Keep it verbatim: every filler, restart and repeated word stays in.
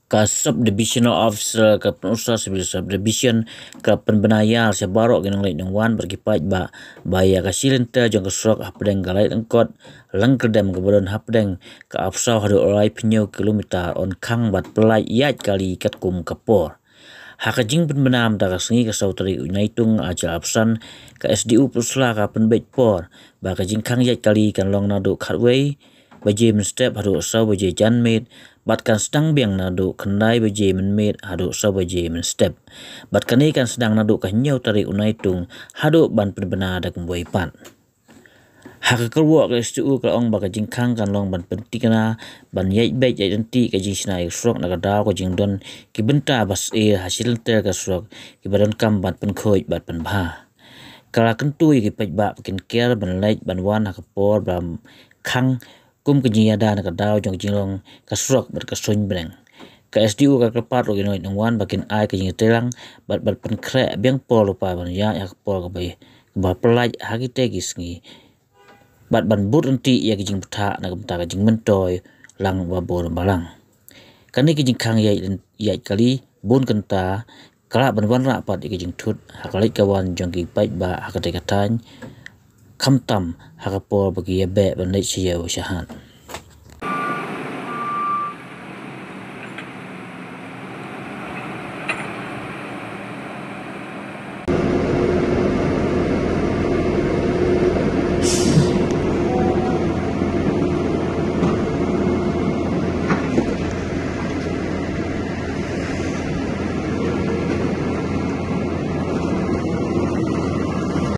Ka Sub-Divisional Officer ka Pynursla Civil Sub-Division ka pynbna ïar sha baroh ki nongleit nongwan bad ki paidbah ba ïa ka shilynter jong ka surok hapdeng ka Laitlangkot Langkyrdem kaba don hapdeng ka arphew saw haduh laiphew hynñiew kilometer yn khang bad pyllait ïaid kali katkum ka por. Ha ka jingpynbna mynta ka sngi ka saw tarik u Naitung arhajar arphew san, ka S D O Pynursla ka pynbeit por ba ka jingkhang ïaid kali kan long naduh khatwei baje mynstep haduh saw baje janmiet, bad kan sdang biang naduh khyndai baje mynmiet haduh saw baje mynstep. Bad kane kan sdang naduh ka hynñiew tarik u Naitung haduh ban pynbna da kumwei pat. Ha ka kyrwoh ka S D O ka la ong ba ka jingkhang kan long ban pynthikna ban ïaid beit ïaid ryntih ka jingshna ïa ka surok na ka daw ka jingdon ki bynta ba syier ha shilynter ka surok kiba donkam ban pynkhuid bad pynbha. Ka la kyntu ïa ki paidbah ba kin kiar ban leit ban wan ha ka por ba khang kum ka jingïada na ka daw jong ka jinglong ka surok bad ka suiñ bneng. Ka S D O ka kyrpad ruh ïa ki nongleit nongwan ba kin ai ka jingïatreilang bad ban pynkhreh biang por lypa ban ïaid ha ka por kaba, kaba pyllait ha kitei ki sngi, bad ban bud ryntih ïa ka jingbthah na ka bynta ka jingmyntoi lang uba bun balang. Kane ka jingkhang ïaid, ïaid kali bun kynta ka lah ban wanrah pat ïa ka jingthut ha ka leit ka wan jong ki paidbah ha katei ka thaiñ, khamtam ha ka por ba ki ïabeh ban leit sha ïew sha hat.